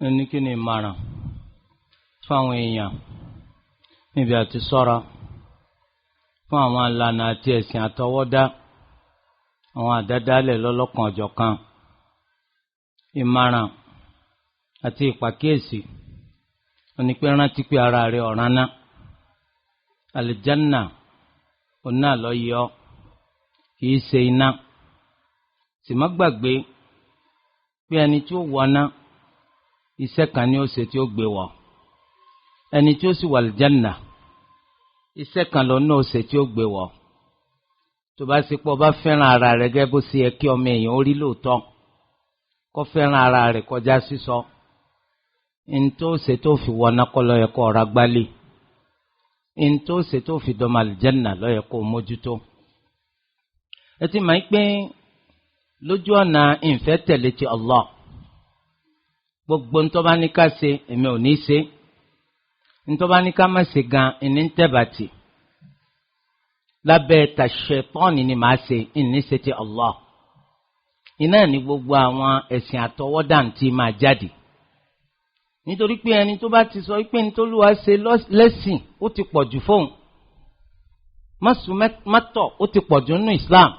Ẹni kí ni ìmọ̀ràn fún àwọn èèyàn níbi àti ṣọ́ra fún àwọn ìlànà àti ẹ̀sìn àtọwọ́dá, àwọn àdádálẹ̀ lọ́lọ́kan ọ̀jọ̀kan? Ìmọ̀ràn àti ìpàkíyèsí oní pé rántí pé ara rẹ̀ ọ̀ràn náà, àlìjánà ọ̀nà lọ yọ, kìí ṣe iná. Sì má gbàgbé pé ẹni tí ó wọná, iṣẹ́ kan ni ó ṣe tí ó gbé wọ̀. Ẹni tí ó sì wà àlìjánà, iṣẹ́ kan lọ náà ó ṣe tí ó gbé wọ̀. Tó bá ṣe pé o bá fẹ́ràn ara rẹ̀ gẹ́gẹ́ bó ṣe yẹ kí ọmọ èèyàn ó rí lóòótọ́, kó fẹ́ràn ara rẹ̀ kọjá sísọ, ntó ṣe tó fi wọná kọ́ ló yẹ kó ọ̀rá gbálẹ̀, ntó ṣe tó fi dọ́mọ àlìjánà ló yẹ kó mójútó. Ẹ ti máa ń pín lójú ọ̀nà ìfẹ́ tẹ̀lé ti Allah. Gbogbo ntọ́ bá ní ká ṣe, èmi ò ní ṣe. Ntọ́ bá ní ká má ṣe gan, ìní ń tẹ̀bàtì. Lábẹ́ tàṣetọ́ọ̀nì ni màá ṣe, ìní ṣe ti Allah. Iná ní gbogbo àwọn ẹ̀sìn àtọwọ́dá ntí máa jáde. Nítorí pé ẹni tó bá ti sọ pé ntòlúwa ṣe lẹ́sìn, ó ti pọ̀ jù fóun. Mọ́tọ̀ ó ti pọ̀ jù nínú Islam.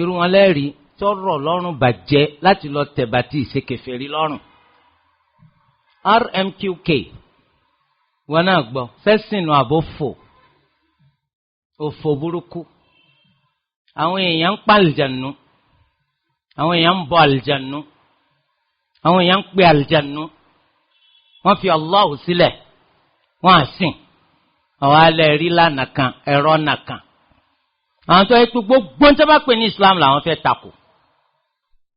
Irú wọn lẹ́rìí tọrọ lọ́rùn bàjẹ́ láti lọ tẹ̀bàtì ìṣekèfèrí lọ́rùn. RMQK wọn náà gbọ́ sẹ́sìnù àbò fò òfò burúkú. Àwọn èèyàn ń pa àlìjànú, àwọn èèyàn ń bọ àlìjànú, àwọn èèyàn ń pe àlìjànú. Wọ́n fi Allah sílẹ̀, wọ́n á sìn. Àwọn alẹ́ rí lánàá kan, ẹ̀rọ nàkan. Àwọn tó yẹ pé gbogbo ń tẹ́ bá pè ní Islam làwọn fẹ́ takò.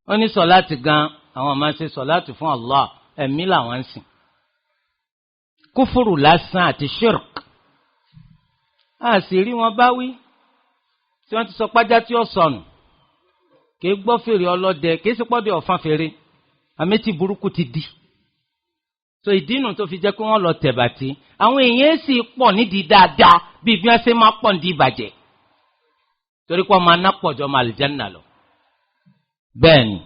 Ó ní sọ̀láàtì gan, àwọn máa ṣe sọ̀láàtì fún Allah, ẹ̀mí làwọn ń sìn. Kúfùrù lásán àti shirk. A sì rí wọn bá wí tí wọ́n ti sọ pájá tí ó sọnù. Kì í gbọ́ fèrè ọlọ́dẹ, kì í sì pọ́dẹ ọ̀fan fèrè. Àmì tí burúkú ti di. So ìdínú tó fi jẹ́ pé wọ́n lọ tẹ̀bàtì. Àwọn èèyàn sì pọ̀ nídìí dáadáa bíi bí wọ́n ṣe máa pọ̀ nídìí ìbàjẹ́. Torí pé ọmọ aná pọ̀jọ́ máa àlìjánnà lọ. Bẹ́ẹ̀ni,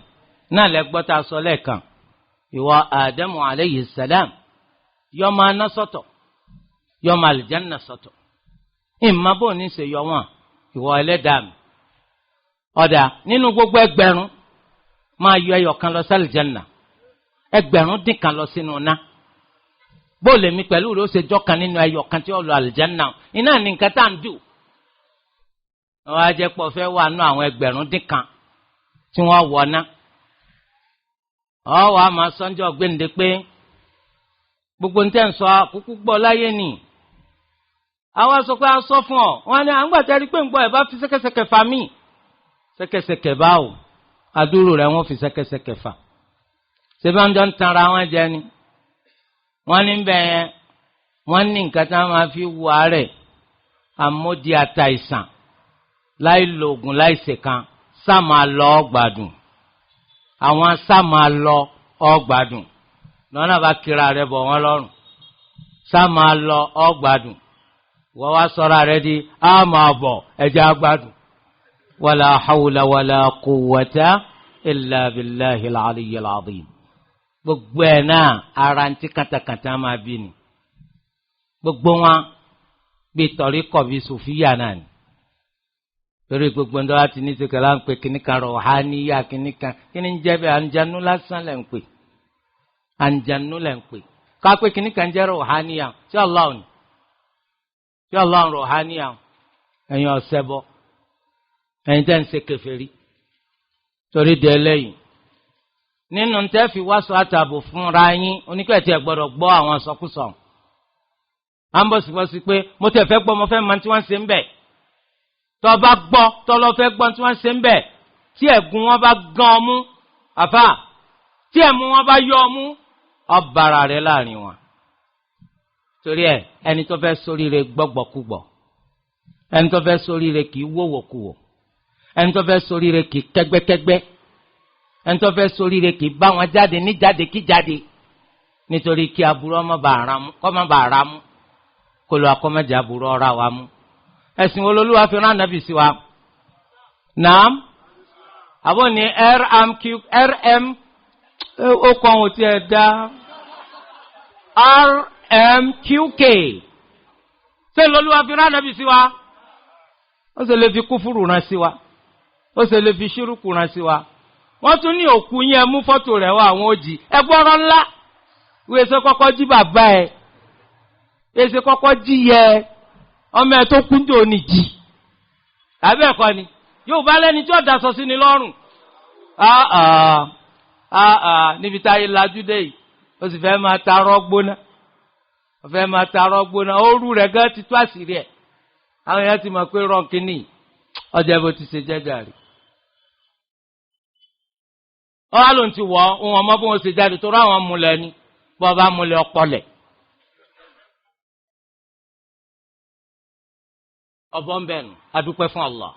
náà lẹ gbọ́ tá a sọ lẹ́ẹ̀kan. Ìwọ Ádámù alayhi salam, yọ máa ná sọ́tọ̀, yọ máa àlìjánnà sọ́tọ̀. Ìmọ̀ bò ní ṣe yọ wọn, ìwọ ẹlẹ́dàá mi. Ọ̀dà nínú gbogbo ẹgbẹ̀rún máa yọ ẹyọ kan lọ sí àlìjánnà, ẹgbẹ̀rún dín kan lọ sínú iná. Bó lèmi pẹ̀lú rẹ̀ ó ṣe jọ́ kan nínú ẹyọ kan tí ó lọ àlìjánnà, iná ní nǹkan tá à ń dù. Wọ́n á jẹ́ pọ̀ fẹ́ wà nú àwọn ẹgbẹ̀rún dín kan tí wọ́n wọ̀ ná. Ọ̀ wàá máa sọ́njọ́ gbéǹde pé gbogbo ní tẹ́ ń sọ àkókò gbọ́ láyé nì. Àwa sọ pé a sọ fún ọ, wọn ní à ń gbà tẹ́rí pé ń gbọ́ ẹ̀ bá fi ṣẹ́kẹ́ṣẹkẹ̀ fà mí. Ṣẹ́kẹ́ṣẹkẹ̀ báwo? Adúrú rẹ̀ wọ́n fi ṣẹ́kẹ́ṣẹkẹ̀ fà. Ṣé bá ń jọ ń tanra wọn jẹ ni? Wọ́n ní bẹ́ẹ̀ yẹn, wọ́n ní nǹkan tí wọ́n máa fi wù àárẹ̀, àmódi àtàìsàn, láì lo oògùn láì ṣèkan, sá máa lọ ọgbàdùn. Àwọn sá máa lọ ọgbàdùn. Lọ́nà bá kira rẹ̀ bọ̀ wọ́n lọ́rùn. Sá máa lọ ọgbàdùn. Wọ́n wá sọ́ra rẹ̀ di á máa bọ̀ ẹ̀jẹ̀ àgbàdùn. Wala hawla wala quwwata illa billahi al-aliyyil azim. Gbogbo ẹ̀ náà ara ń tí kàtàkàtà máa bí ni. Gbogbo wọn bíi tọ̀ríkọ̀ bíi sòfíà náà ni. Torí gbogbo ń dọ́wọ́ ti ní sèkè láń pè kíní kan rọ̀háníyà kíní kan kíní ń jẹ́ bẹ́ẹ̀ àǹjanú lásán lẹ̀ ń pè. Àǹjanú lẹ̀ ń pè. Ká pé kíní kan jẹ́ rọ̀háníyà sí Allah ni. Sí Allah rọ̀háníyà ẹ̀yin ọ̀sẹ̀ bọ̀. Ẹ̀yin tẹ́ ń ṣe kèfèrí. Torí di ẹlẹ́yìn. Nínú tẹ́ fi wá sọ àtààbò fúnra yín oníkẹ́tì ẹ̀ gbọ́dọ̀ gbọ́ àwọn sọkúsọ. À ń bọ̀sibọ́sí pé mo tẹ̀ fẹ́ gbọ́ mo fẹ́ mọ tí wọ́n ṣe ń bẹ̀. Tọ́ bá gbọ́ tọ́ lọ fẹ́ gbọ́ tí wọ́n ṣe ń bẹ̀, tí ẹ̀gún wọn bá gán ọmú, àfà, tí ẹ̀mú wọn bá yọ ọmú, ọ̀bàrà rẹ̀ láàrin wọn. Torí ẹ ẹni tó fẹ́ ṣoríire gbọ́gbọ́kúgbọ̀, ẹni tó fẹ́ ṣoríire kì í wòwòkúwò, ẹni tó fẹ́ ṣoríire kì í kẹ́gbẹ́kẹ́gbẹ́, ẹni tó fẹ́ ṣoríire kì í bá wọn jáde ní jáde kí jáde, nítorí kí aburú ọmọ bá ara mú, kó lọ akọ́mọ́jà aburú ọ̀ra wa mú. Ẹ̀sìn olólùwà fi rán ànábì sí wa? Naam. Àbọ̀ ní RMQ RM Ó kọ́ ohun tí ẹ dá RMQK. Ṣé lọ́lúwa fi rán ànábì sí wa? Ó sì lè fi kúfúrú rán sí wa, ó sì lè fi ṣírùkù rán sí wa. Wọ́n tún ní òkú yẹn mú fọ́tò rẹ̀ wá, àwọn òjì ẹgbọ́rọ̀ ńlá. Wíwé ṣe kọ́kọ́ jí bàbá ẹ̀, èsì kọ́kọ́ jí yẹ ọmọ ẹ̀ tó kúndùn òní jì. Tàbí ẹ̀kọ́ ni yóò bá lẹ́ni tí ó daṣọ sí ni lọ́rùn. Níbi táyé lajú dé yìí, ó sì fẹ́ máa tarọ́ gbóná, ó fẹ́ máa tarọ́ gbóná. Ooru rẹ̀ gan ti tó àṣírí ẹ̀. Àwọn èèyàn ti mọ̀ pé rọ́ǹkínì ọjà bó ti ṣe jẹ́jà rí. Ọ̀hán ló ń ti wọ̀ ohun ọmọ bí wọ́n ṣe jáde tó ráwọn múlẹ̀ ni bọ́ bá múlẹ̀ ọpọlẹ̀. Ọbọ̀ ń bẹ̀rù, adúpẹ́ fún Allah.